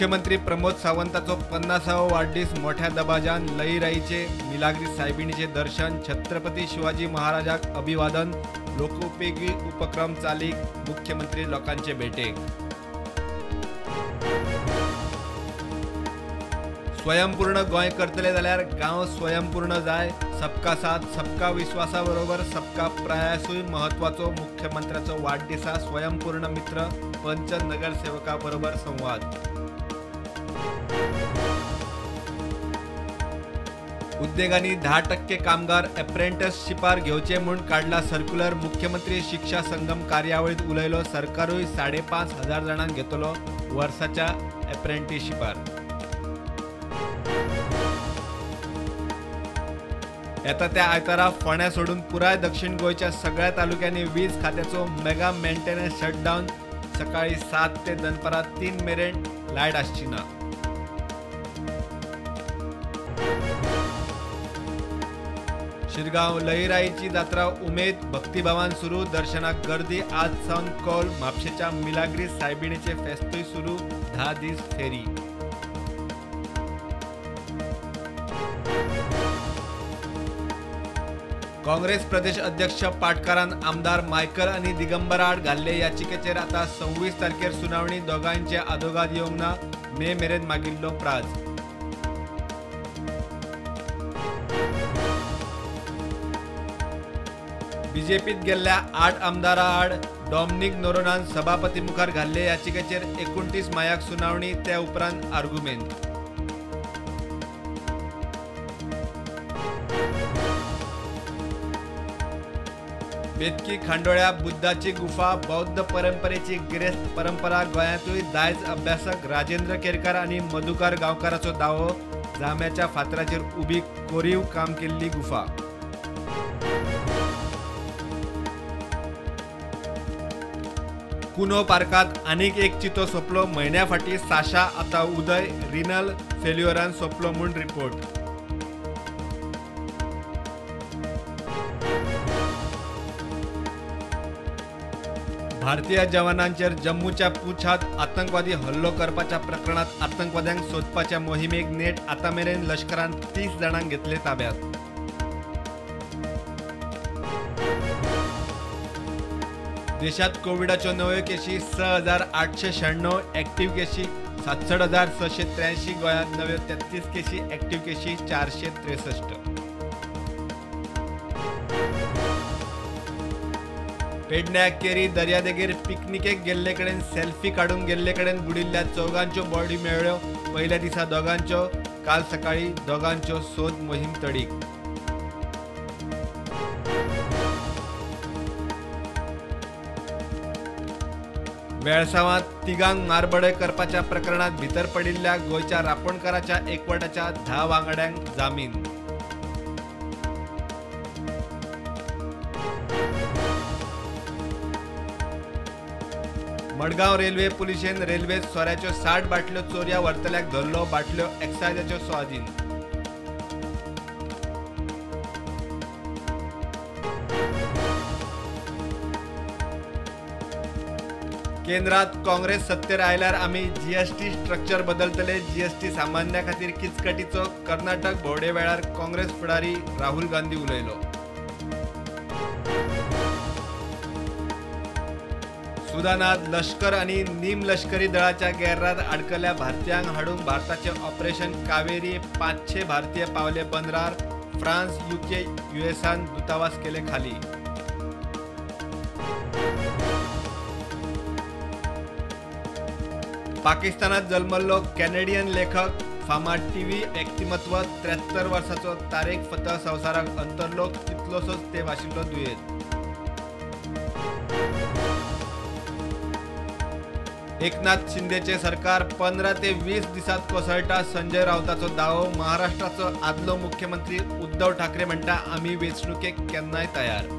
मुख्यमंत्री प्रमोद सावंताचो 50वो वाडदीस मोठ्या दबाज्यान लईराईचे मिलाग्री सायबिणीचे दर्शन, छत्रपती शिवाजी महाराजाक अभिवादन, लोकोपयोगी उपक्रम चालीक मुख्यमंत्री लोकांचे भेटेक। स्वयंपूर्ण गोंय करतले जाल्यार गांव स्वयंपूर्ण जाय, सबका साथ सबका विश्वासा बरोबर सबका प्रयासूय महत्वाचो, मुख्यमंत्र्याचो वाडदिसा स्वयंपूर्ण मित्र पंच नगरसेवका बरोबर संवाद। उद्योगांनी 10% कामगार अप्रेंटिसशिपार घेवचे म्हूण काडला सर्क्युलर, मुख्यमंत्री शिक्षा संगम कार्यावळीत उलयलो, सरकारूय 5,500 जाणांक घेतलो वर्साच्या अप्रेंटिसशिपार। येता त्या आयतारा फोंड्या सोडून पुराय दक्षिण गोंयच्या सगळ्या तालुक्यांनी वीज खात्याचो मेगा मेंटेनन्स शटडावन, सकाळी 7 ते दनपारां 3 मेरेन लायट आसची ना। शिरगांव लईराईची जात्रा उमेद भक्तिभावान सुरू, दर्शनाक गर्दी, आज सावन कौल, म्हापशेच्या मिलाग्री सायबिणीचे फेस्तूय सुरू, 10 दीस फेरी। काँग्रेस प्रदेश अध्यक्ष पाटकारान आमदार मायकल आनी दिगंबरा आड घाल्ले याचिकेचेर आता 26 तारखेर सुनावणी, दोगांयचे आदोगाद येवंक ना, मे मेरेन मागिल्लो प्राज। बीजेपीत गेल्ल्या 8 आमदारां आड डॉमनिक नोरोनान सभापती मुखार घाल्ले याचिकेचेर 29 मायाक सुनावणी, त्या उपरांत आर्गुमेंत। बेतकी खांडोळ्या बुद्धाची गुफा बौद्ध परंपरेची गिरेस्त परंपरा, गोंयांतूय दायज अभ्यासक राजेंद्र केरकार आनी मधुकर गांवकाराचो दावो, जाम्याच्या फातराचेर उबी कोरीव काम केल्ली गुफा। कुनो पार्कात आनीक एक चितो सोंपलो, म्हयन्या फाटीं साशा आतां उदय रिनल फेल्युअरान सोंपलो म्हूण रिपोर्ट। भारतीय जवानांचेर जम्मूच्या पुछात आतंकवादी हल्लो करपाच्या प्रकरणात आतंकवाद्यांक सोदपाच्या मोहिमेक नेट, आतां मेरेन लश्करान 30 जाणांक घेतले ताब्यात। देशात कोविडाच्यो नव्यो केशी 6,896, ऍक्टिव्ह केशी 67,683, गोंयांत नव्यो 33 केशी, ऍक्टिव्ह केशी 463। पेडण्या केरी दर्यादेगेर पिकनिकेक गेल्ले कडेन सेल्फी काडूंक गेल्ले कडेन बुडिल्ल्या 4 बॉडी मेळ्ळ्यो, पयल्या दिसा 2, काल सकाळी 2 सोद मोहीम तडीक। वेळसावांत 3 मारबडय करपाच्या प्रकरणात भितर पडिल्ल्या गोंयच्या रापोणकाराच्या एकवटाच्या 10 वांगड्यांक जामीन। मडगांव रेल्वे पुलिशेन रेल्वेत सोऱ्याच्यो 60 बाटल्यो चोरया व्हरतल्याक धरलो, बाटल्यो एक्सायजाच्यो स्वाधीन। केंद्रात काँग्रेस सत्तेर आयल्यार आमी जीएसटी स्ट्रक्चर बदलतले, जीएसटी सामान्या खातीर किचकटीचो, कर्नाटक भोंवडे वेळार काँग्रेस फुडारी राहुल गांधी उलयलो। सुदानात लश्कर आनी नीम लश्करी दळाच्या गैररात आडकल्ल्या भारतीयांक हाडूंक भारताचे ऑपरेशन कावेरी, 500 भारतीय पावले बंदरार, फ्रांस, यूके, यूएसान दूतावास केले खाली। पाकिस्तानात जल्मल्लो कॅनेडियन लेखक, फामाद टीव्ही व्यक्तिमत्व, 73 वर्साचो तारेक फतह संवसाराक अंतरलो, कितलोसोच तेंप आशिल्लो दुयेंत। एकनाथ शिंदेचे सरकार 15 ते 20 दिसात कोसळटा, संजय राऊताचो दावो, महाराष्ट्राचो आदलो मुख्यमंत्री उद्धव ठाकरे म्हणटा आमी वेंचणुकेक केन्नाय तयार।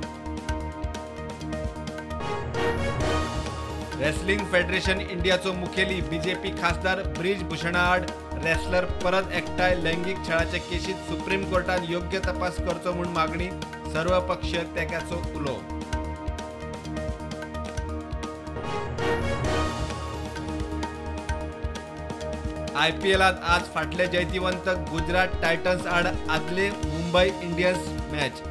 रेसलिंग फेडरेशन इंडियाचो मुखेली बीजेपी खासदार ब्रिज भूषणा आड रेसलर परत एकठांय, लैंगिक छळाचे केशीत सुप्रीम कोर्टान योग्य तपास करचो म्हूण मागणी, सर्वपक्षीय तेंक्याचो उलो। आयपीएलांत आज फाटले जैतिवंत गुजरात टायटन्स आड आदले मुंबय इंडियन्स मॅच.